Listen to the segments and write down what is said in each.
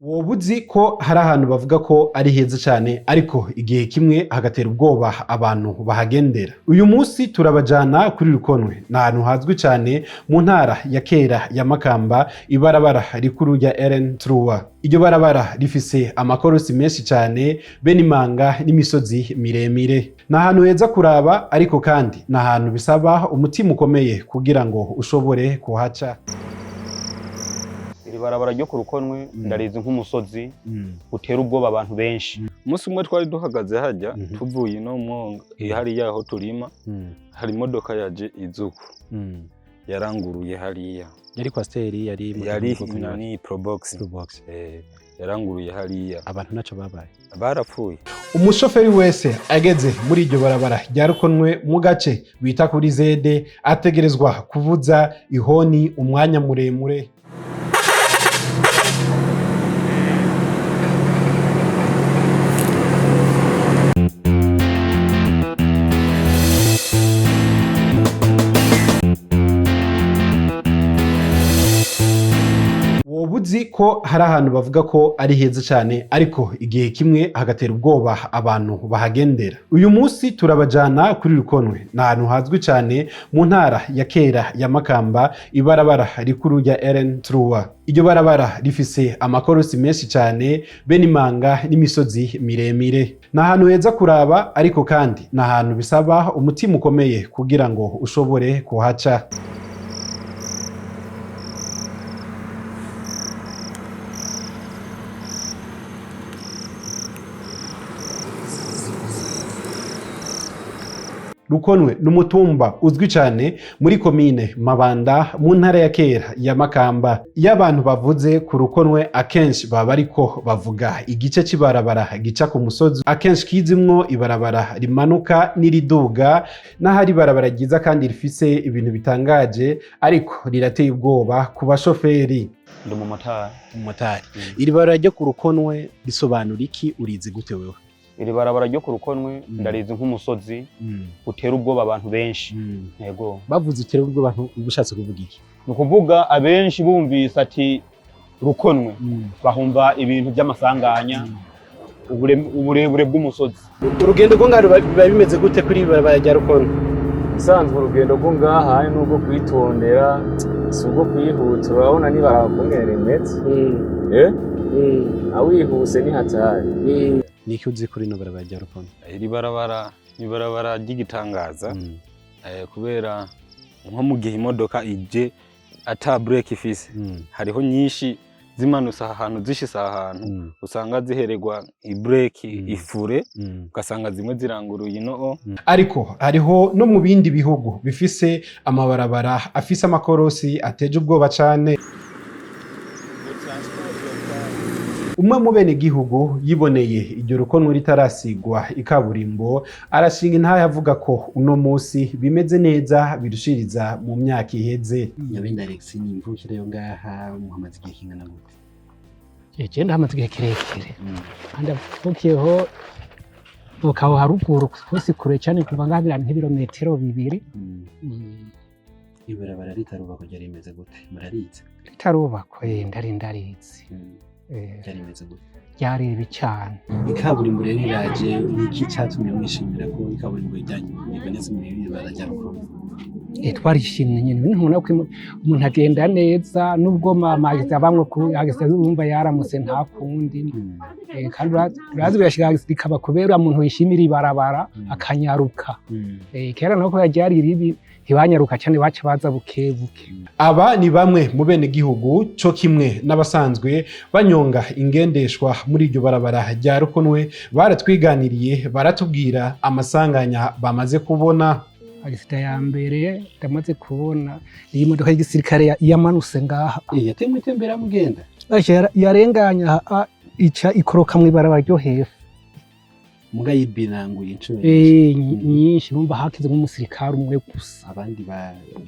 Woba uzi ko hari ahantu bavuga ko ari heza cane, ariko igihe kimwe hagatera ubwoba abantu bahagendera? Uyu munsi turabajana kuri Rukonwe, ni ahantu hazwi cane mu ntara ya kera ya Makamba, ibarabara rikuru rya RN3. Iryo barabara rifise amakorosi menshi cane, be n'imanga n'imisozi miremire. Ni ahantu heza kuraba, ariko kandi ni ahantu bisaba umutima ukomeye kugira ngo ushobore kuhaca. Iri barabara ryo ku Rukonwe ndarizi nk'umusozi utera ubwoba abantu benshi. Umunsi umwe twari duhagaze hajya, tuvuye ino mwonga hariya aho turima, hari imodoka yaje izuku yaranguruye hariya. Yari Coaster, yari Yari nani, Probox. Probox. Yaranguruye hariya. Abantu naco babaye? Barapfuye. Umushoferi wese ageze muri iryo barabara rya Rukonwe mu gace bita kuri Zede ategerezwa kuvuza ihoni umwanya muremure. Woba uzi ko hari ahantu bavuga ko ari heza cane, ariko igihe kimwe hagatera ubwoba abantu bahagendera? Uyu munsi turabajana kuri Rukonwe, ni ahantu hazwi cane mu ntara ya kera ya Makamba, ibarabara rikuru rya RN3. Iryo barabara rifise amakorosi menshi cane, be n'imanga n'imisozi miremire. Ni ahantu heza kuraba, ariko kandi ni ahantu bisaba umutima ukomeye kugira ngo ushobore kuhaca. Rukonwe ni umutumba uzwi cyane muri komine Mabanda mu ntara ya kera ya Makamba. Iyo abantu bavuze ku Rukonwe, akenshi baba bariko bavuga igice c'ibarabara gica ku musozi, akenshi kizimwo ibarabara rimanuka n'iriduga, n'ahari ibarabara ryiza kandi rifise ibintu bitangaje, ariko rirateye ubwoba ku bashoferi. Ndi umumotari. Umumotari. Iri barabara ryo ku Rukonwe risobanura iki? Urizi gute wewe? Iri barabara ryo ku Rukonwe ndarizi nk'umusozi utera ubwoba abantu benshi. Yego. Bavuze utera ubwoba abantu, uba ushatse kuvuga iki? Ni ukuvuga abenshi bumvise ati Rukonwe bahumva ibintu by'amasanganya, uburebure bw'umusozi. Urugendo rwo ngaho biba bimeze gute kuri iri barabara rya Rukonwe? Ubusanzwe urugendo rwo ngaha ni urwo kwitondera, si urwo kwihuta. Urabona nibaraba kungene rimeze, awihuse ni hatari. Niki uzi kuri ino barabara rya Rukonwe? Iri barabara ni ibarabara ry'igitangaza, kubera nko mu gihe imodoka ije ata brake ifise, hariho nyinshi zimanutse aha hantu, zishitse aha hantu usanga zihererwa ibreki, ifure, ugasanga zimwe ziranguruye ino. Ariko hariho no mu bindi bihugu bifise amabarabara afise amakorosi ateje ubwoba cane. Umwe mu bene gihugu yiboneye iryo Rukonwe ritarasigwa ikaburimbo arashinga intahe avuga ko uno munsi bimeze neza birushiriza mu myaka iheze. Nyabenda Alex ni imvukire yo ngaha, muhamaze igihe kingana gute? Jewe ndahamaze igihe kirekire. Kandi mvukiyeho, mvuka aho haruguru kusi kure cyane, kuva ngaha bira nk'ibirometero 2. Ibarabara ritarubakwa ryari rimeze gute? Murarizi? Ritarubakwa, ndari ndarizi. Ryari rimeze gute? Ryari ribi cyane. Ikaburimbo rero iraje, ni iki catumye mwishimira ko ikaburimbo ijyanye ibonetse muri iri barabara rya Rukonwe? Twarishimye nyine, ntubona ko umuntu agenda neza, nubwo mama bamwe ageze yumva yaramutse nta kundi. Kandi urazi birashika bikaba kubera umuntu yishimira ibarabara akanyaruka. Kera naho kubera ryari ribi ntibanyaruka cyane, baca baza buke buke. Aba ni bamwe mu bene gihugu co kimwe n'abasanzwe banyonga ingendeshwa muri iryo barabara rya Rukonwe, baratwiganiriye, baratubwira amasanganya bamaze kubona. Accident ya mbere ndamaze kubona iyi modoka y'igisirikare yamanutse ngaha. Yatemwe itembera mugenda? Aje yarenganya aha, ica ikoroka mw'ibarabara ryo hepfo. Muga yibinanguye inshuro nyinshi? Nyinshi, numva hakize nk'umusirikare umwe gusa. Abandi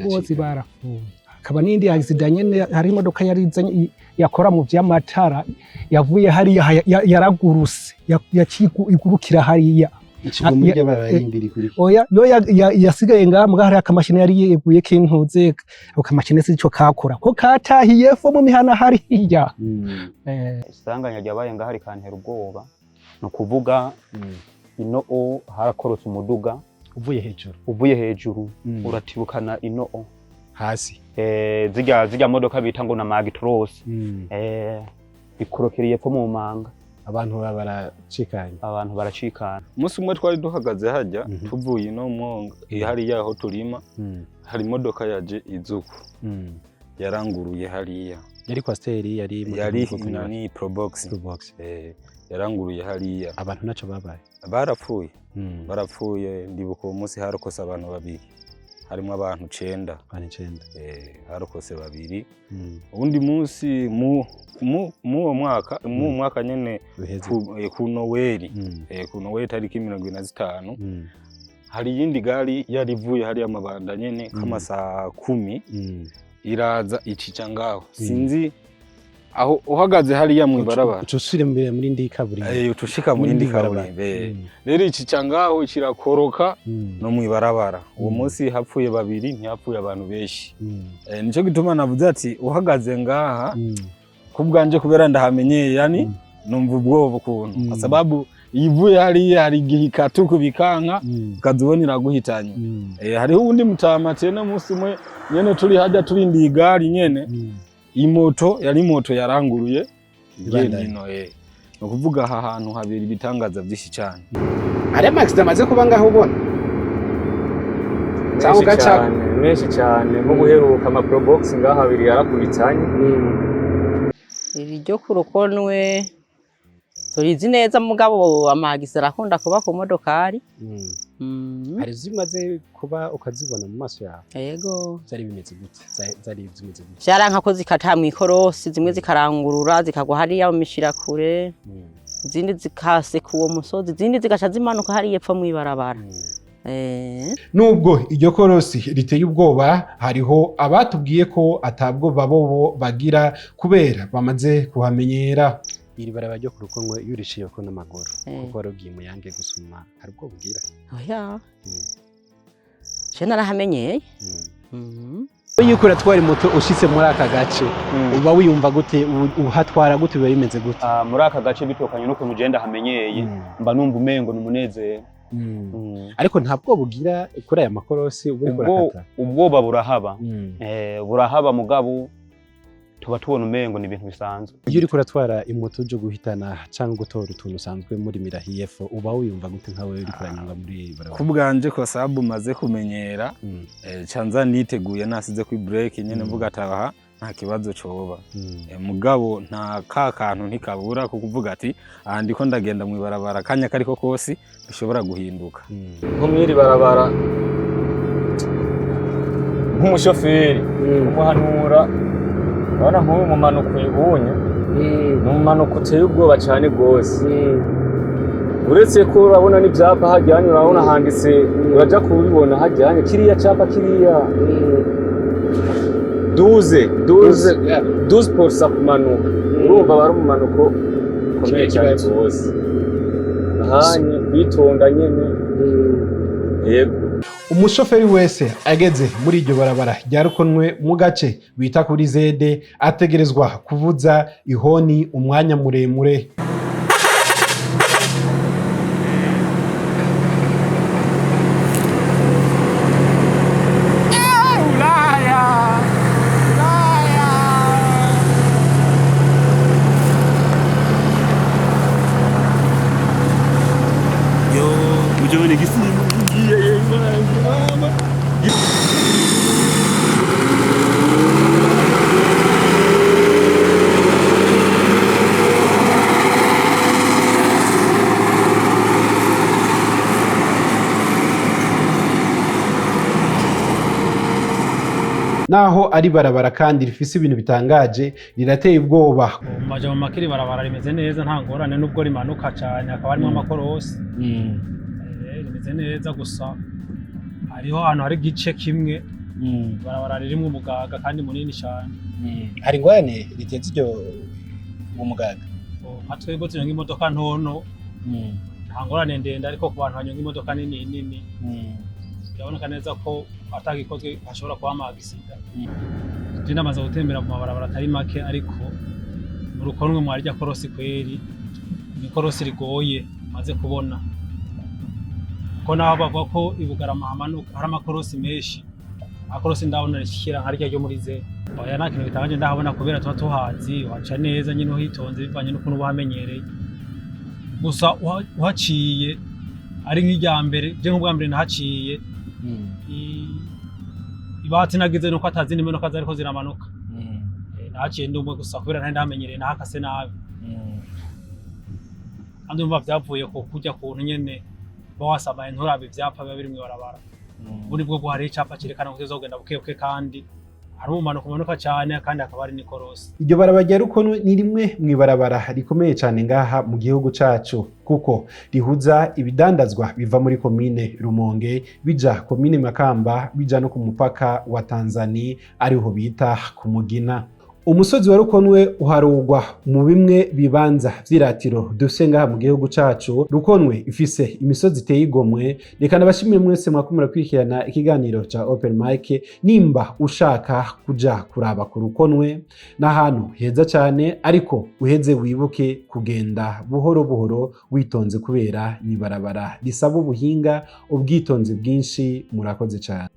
Bose barapfuye. Hakaba n'indi accident nyene, hari imodoka yari izanye yakora mu vy'amatara, yavuye hariya yaraguruse, yaciye igurukira hariya. Ikigumi ry'abarara imbiri kuri. Oya, yo yasigaye ngaha, muga hariho akamashini yari yeguye k'intuze, ako kamashini sico kakora ko katahiye fo mu mihana hariya. Isanganya ryabaye ngaha rikantera ubwoba, ni ukuvuga ino o harakorotse umuduga. Uvuye hejuru? Uvuye hejuru, uratibukana ino o hasi. Zirya modoka bita ngo na Magitros, ikorokera epfo mu manga. Abantu baba baracikanye? Abantu baracikana. Umunsi umwe twari duhagaze hajya, tuvuye ino mwonga hariya aho turima, hari imodoka yaje izuku, yaranguruye hariya. Yari Coaster, yari imodoka Yari mu bwoko bwa inani Probox. Probox. Yaranguruye hariya. Abantu naco babaye? Barapfuye, barapfuye. Ndibuka uwo munsi harokose abantu babiri, harimo abantu 9. Abantu 9? Harokose babiri. Uwundi munsi mu uwo mwaka, mu uwo mwaka nyene, Uheze. ku Noweli, ku Noweli tariki 25, hari iyindi gari yari ivuye hariya amabanda nyene k'amasaha 10, iraza icica ngaho. Sinzi aho uhagaze hariya mw'ibarabara. Uca usubira muri ndi kaburimbo. Uca ushika muri ndi kaburimbo. Rero icica ngaho, kirakoroka no mw'ibarabara. Uwo munsi hapfuye babiri, ntihapfuye abantu benshi. Nico gituma navuze ati uhagaze ngaha, ku bwanje kubera ndahamenyeye, yani numva ubwoba ukuntu, kwa sababu ivuye hariya hari igihe ikatuku bikanka, ukazibona iraguhitanye. Hariho uwundi mutama tena, umunsi umwe nyene turi hajya turindiye igari nyene, imoto yari moto yaranguruye igenda Ibandanya. ino. Ni ukuvuga aha hantu habera ibitangaza byinshi cyane. Hariyo ama accident amaze kuba ngaho ubona cyangwa Menshi ugacako? cyane, menshi cyane. Nko guheruka ama Probox ngaha abiri yarakubitanye. Iri ryo ku Rukonwe turizi neza, mugabo amagisi arakunda kuba ku modokari. Hari zimaze kuba ukazibona mu maso yawe? Yego. Zari bimeze gute? Zari zimeze gute? Vyaranka ko zikata mw'ikorosi, zimwe zikarangurura zikagwa hariya mu mishirakure, izindi zikaseka uwo musozi, izindi zigaca zimanuka hariya epfo mw'ibarabara. Nubwo iryo korosi riteye ubwoba, hariho abatubwiye ko atabwoba bobo bagira kubera bamaze kuhamenyera. Iri barabara ryo ku Rukonwe, iyo uriciyeko n'amaguru, kuko wari ugiye Muyange gusuma, hari ubwo bugira? Oya, je narahamenyeye. Iyo uriko uratwara moto ushitse muri aka gace, uba wiyumva gute? Uhatwara gute? Biba bimeze gute? Ah, muri aka gace, bitokanye n'ukuntu ugenda hamenyeye, mba numva umengo ni umunezero. Ariko nta bwoba ugira kuri aya makorosi uba uriko urakata? Ubwoba burahaba. Burahaba, mugabo tuba tubona umengo ni ibintu bisanzwe. Iyo uriko uratwara imoto uje guhitana cyangwa gutora utuntu usanzwe muri Mirahiyefo, uba wiyumva gute nkawe uriko uranyonga muri barabara? Ku bwanje, ko sababu maze kumenyera, canza niteguye, nasize kuri break nyene, mvuga ataha nta kibazo coba. Mugabo nta ka kantu ntikabura ko kuvuga ati aha ndiko ndagenda mw'ibarabara, akanya kariko kose bishobora guhinduka. Nko mw'iri barabara, nk'umushoferi umuhanura, urabona nk'uyu mumanuko uyibonye, ni umumanuko uteye ubwoba cyane rwose. Uretse ko urabona n'ibyapa hajyanye, urabona handitse, uraja kubibona hajyanye kiriya capa kiriya 12 12 12% kumanuka. Urumva aba ari umumanuko ukomeye cyane rwose, ahanye kwitonda nyene, yego. Umushoferi wese ageze muri iryo barabara rya Rukonwe mu gace bita kuri Zede ategerezwa kuvuza ihoni umwanya muremure. Naho ari barabara kandi rifise ibintu bitangaje, rirateye ubwoba. Mu majambo make, iri barabara rimeze neza, nta ngorane, nubwo rimanuka cyane hakaba harimo amakorosi. Rimeze neza, gusa hariho ahantu hari igice kimwe barabara ririmo umugaga kandi munini cyane. Hari ingorane riteza iryo uwo mugaga? Nka twebwe tunyonga imodoka ntonto, Nta ngorane ndende, ariko ku bantu banyonga imodoka nini nini biraboneka neza ko atagikozwe hashobora kuba ama accident. Je ndamaze gutembera mu mabarabara atari make, ariko mu Rukonwe mwarirya korosi kweri ni korosi rigoye maze kubona ko naho bavuga ko i Bugarama hamanuka hari amakorosi menshi, amakorosi ndabona rishikira nka rya ryo muri ze. Oya, nta kintu gitangaje ndahabona kubera tuba tuhazi, waca neza nyine uhitonze bivanye n'ukuntu uba uhamenyereye. Gusa uhaciye ari nk'irya mbere, je nk'ubwa mbere nahaciye, ibahati nagize nuko atazindi modoka zariko ziramanuka. Nahaciye ndi umwe gusa kubera ntari ndahamenyereye, nahakase nabi. Kandi urumva vyavuye ku kurya kuntu nyene uba wasamaye nturabe ivyapa biba biri mw'ibarabara. Ubundi bwo bwo hariho icapa cerekana ko utegerezwa kugenda bukebuke, kandi hari umumanuko umanuka cane, kandi hakaba hari n'ikorosi. Iryo barabara rya Rukonwe ni rimwe mu ibarabara rikomeye cyane ngaha mu gihugu cacu, kuko rihuza ibidandazwa biva muri komine Rumonge bija komine Makamba, bija no ku mupaka wa Tanzania ariho bita ku Mugina. Umusozi wa Rukonwe uharugwa mu bimwe bibanza vy'iratiro dufise ngaha mu gihugu cacu. Rukonwe ifise imisozi iteye igomwe. Reka ndabashimire mwese mwakumira kwikirana ikiganiro ca Open Mic. Nimba ushaka kuja kuraba ku Rukonwe, n'ahantu heza cyane, ariko uheze wibuke kugenda buhoro buhoro witonze, kubera ni barabara risaba ubuhinga, ubwitonzi bwinshi. Murakoze cyane.